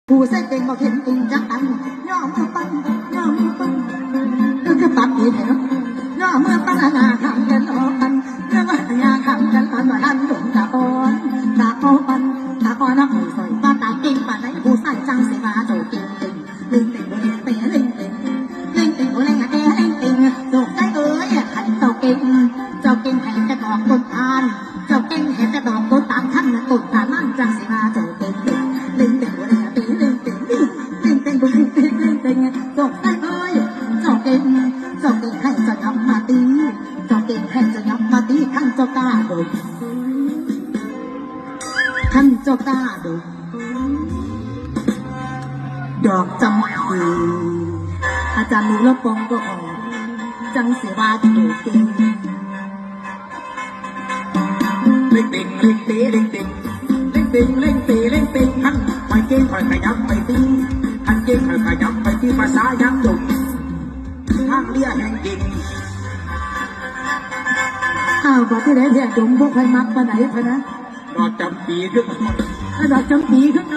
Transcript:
ຜູ້ໃສ່ເກັ່ງບໍ່ເຫັນເກັ່ງຈັກອັນ ຍໍມືປັນ ຍໍມືປັນ ເອີ ຄືປັບດີແທ້ເນາະ ຍໍມືປັນ ອາຍາກຫາມແກ່ນອກກັນ ເລື່ອງວ່າອາຍາກຫາມແກ່ນອກກັນ ວ່າທ່ານດົງຕາອ່ອນ ຕາອ່ອນ ຕາອ່ອນນະ ຜູ້ຊ່ອຍວ່າຕາເກັ່ງປານໃດ ຜູ້ຊາຍຈັ່ງຊິວ່າເຈົ້າເກັ່ງເກັ່ງ ເລັ່ງເຕັ້ງ ເຕັ້ງເຕັ້ງ ເລັ່ງເຕັ້ງ ເລັ່ງເຕັ້ງ ເຕັ້ງເຕັ້ງ ໂຊກໄຊເອີຍ ຄັນເຈົ້າເກັ່ງ ເຈົ້າເກັ່ງໃຫ້ແຕ່ດອກຕົ້ນຕານ ເຈົ້າເກັ່ງໃຫ້ແຕ່ດອກຕົ້ນຕານ ຄັນຕົ້ນຕານນັ້ນຈັ່ງຊິວ່າເຈົ້າເກັ່ງເກັ່ງ ເລັ່ງເຕັ້ງ ເຕັ້ງເຕັ້ງ ເຕັ້ງເຕັ້ງ ເຕັ້ງເຕັ້ງ ໂຊກໄຊເອີຍ ເຈົ້າເກັ່ງ ເຈົ້າເກັ່ງໃຫ້ເຈົ້າຫຍັບມາຕີ ເຈົ້າເກັ່ງໃຫ້ເຈົ້າຫຍັບມາຕີ ຄັນເຈົ້າກ້າດົງ ຄັນເຈົ້າກ້າດົງ ດອກຈຳປີ ອາຈານໜູລະປ່ອງກໍຂໍ ຈັ່ງຊິວ່າຖືກເກັ່ງ ເລັ່ງເຕັ້ງ ເລັ່ງເຕ ເລັ່ງເຕັ້ງ ເລັ່ງເຕັ້ງ ເລັ່ງເຕ ເລັ່ງເຕັ້ງ ຄັນຂ້ອຍເກັ່ງຂ້ອຍຂະຫຍັບໄປຕີ ຄັນເກັ່ງຂ້ອຍຂະຫຍັບໄປຕີ ພາສາຍາມດົງ ທາງເລຍແຫ່ງເກັ່ງ ອ້າວ ບາດນີ້ແຫຼະ ດອກດົງບໍ່ຄ່ອຍມັກປານໃດພະນະ ດອກຈຳປີຄື ດອກຈຳປີຄືເກົ່າ